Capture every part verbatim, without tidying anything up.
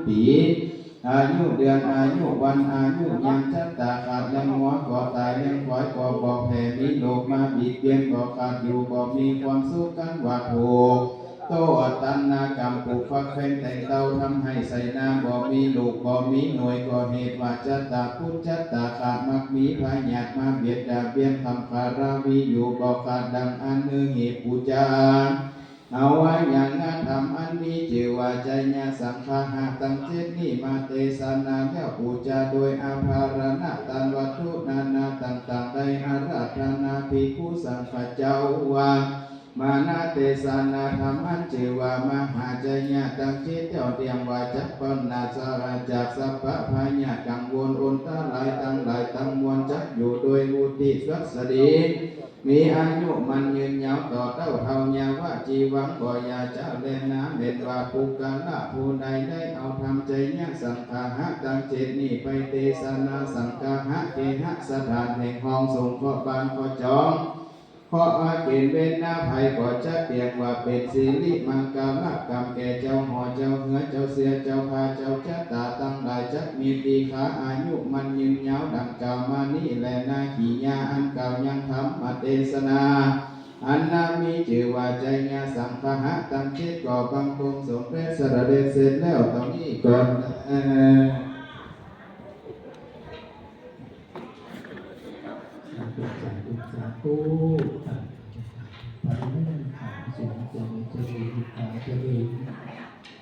ปี อายุเดือน อายุวัน อายุยัง ชะตาขาด เลี้ยงงัวก็ตาย เลี้ยงควายก็บ่แผ่ มีโรคมาเบียดเบียน ก็ขาดอยู่ ก็มีความสุข กันว่าถูก โต้ตัณหากรรม ปลูกฝังแขวนแต่งเต้า ทำให้ไส้นาบ่มีลูก บ่มีหน่วย ก็เหตุว่าชะตาพุทธ ชะตาขาด มักมีพยาธิมาเบียดเบียน ทำคาราวีอยู่ ก็ขาดดังอนุหิปูจา เอาวายางธรรมอันมีชื่อว่าไชยสังคาหะตังเจ็ดนี้มาเตสนาแล้ว ปูจาโดยอาภรณะ ตานวัตถุนานาต่างๆ ได้อาราธนาภิกขุสังฆเจ้าว่า มานาเตสนาธรรมอันชื่อว่ามหาไชยะตังเจ็ดแล้ว เตรียมว่าจักปราศจากสัพพะพยาธิกังวลอันตรายทั้งหลายทั้งมวล จักอยู่โดยอุทิศสวัสดี มีอายุมันยืนยาวต่อเต้าเท่ายาวะจีวัง ก็อย่าจะแลนา แม้นว่าปุคคละผู้ใดได้เอาธรรมไชยสังคาหะตังเจ็ดนี้ไปเตสนา สังคาหะเกหสถานแห่งห้องสงเคราะห์บ้านเคาะจอง เคาะอาเกณฑ์เวรนาภัย ก็จะเปรียบว่าเป็นสิริมังคลกรรมแก่เจ้าหอเจ้าเฮือเจ้าเสียเจ้าพาเจ้าชะตาทั้งหลาย จักมีปีคาอายุมันยืนยาวดังกล่าวมานี้แลนา กิริยาอันกล่าวยังธรรมเตสนา อันนามีชื่อว่าไชยสังคาหะตังเจ็ด ก็บังคมสมเด็จเสด็จเสร็จแล้วเท่านี้ก่อน เอ่อ สาธุ สาธุ สาธุ สาธุ สาธุ สาธุ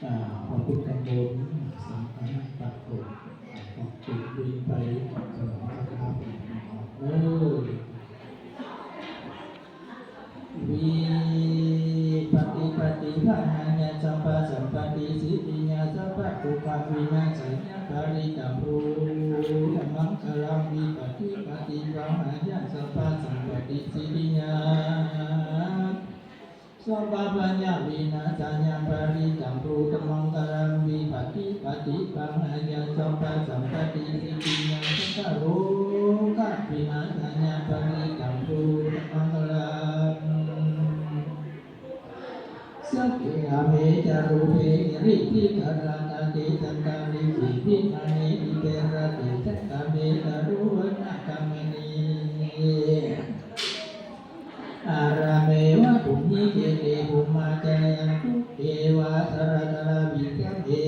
อ่า พระพุทธมนต์ สังฆมนต์ ขอบคุณ เอ่อ ขอบคุณไป เอ่อ เออ Vipattipaṭibāhāya sabbasampattisiddhiyā sabbadukkhavināsāya parittaṃ brūtha maṅgalaṃ. Vipattipaṭibāhāya sabbasampattisiddhiyā sabbabhayavināsāya parittaṃ brūtha maṅgalaṃ. Vipattipaṭibāhāya sabbasampattisiddhiyā sabbarogavināsāya parittaṃ brūtha maṅgalaṃ. Sagge kāme ca rūpe girisikharataṭe cantalikkhe vimāne dīpe raṭṭhe ca gāme taruvanagahane ārāme gehavatthumhi khette bhummā cāyantu devā jalathalavisame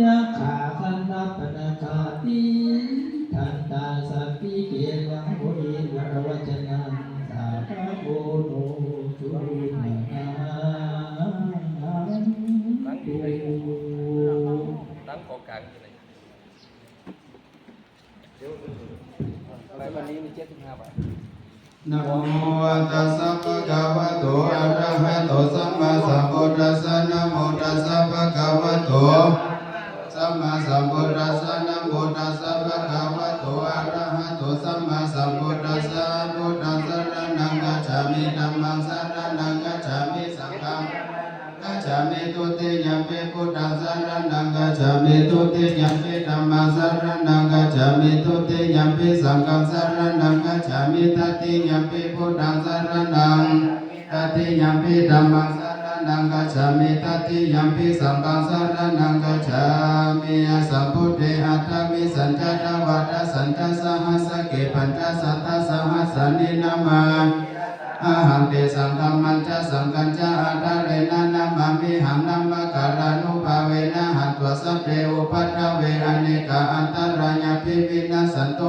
yakkhagandhabbanāgā tiṭṭhantā santike yaṃ munivaravacanaṃ sādhavo no suṇantu. หลังของกลางอยู่ไหน? ไปวันนี้มีเจ็ดสิบห้าบาท Namo tassa bhagavato arahato sammāsambuddhassa. Namo tassa bhagavato sammāsambuddhassa. Namo tassa bhagavato arahato sammāsambuddhassa. Buddhaṃ saraṇaṃ gacchāmi. Dhammaṃ saraṇaṃ gacchāmi. Saṅghaṃ gacchāmi. Dutiyampi buddhaṃ saraṇaṃ gacchāmi. Dutiyampi dhammaṃ saraṇaṃ gacchāmi. Dutiyampi saṅghaṃ saraṇaṃ gacchāmi. Tatiyampi buddhaṃ saraṇaṃ, tatiyampi dhammaṃ saraṇaṃ gacchāmi. Tatiyampi saṅghaṃ saraṇaṃ gacchāmi. Sambuddhe aṭṭhavīsañca dvādasañca sahassake pañcasatasahassāni namāmi ahaṃ. Tesaṃ dhammañca saṅghañca ādarena namāmihaṃ. Namakārānubhāvena hantvā sabbe upaddave anekā antarāyāpi vinassantu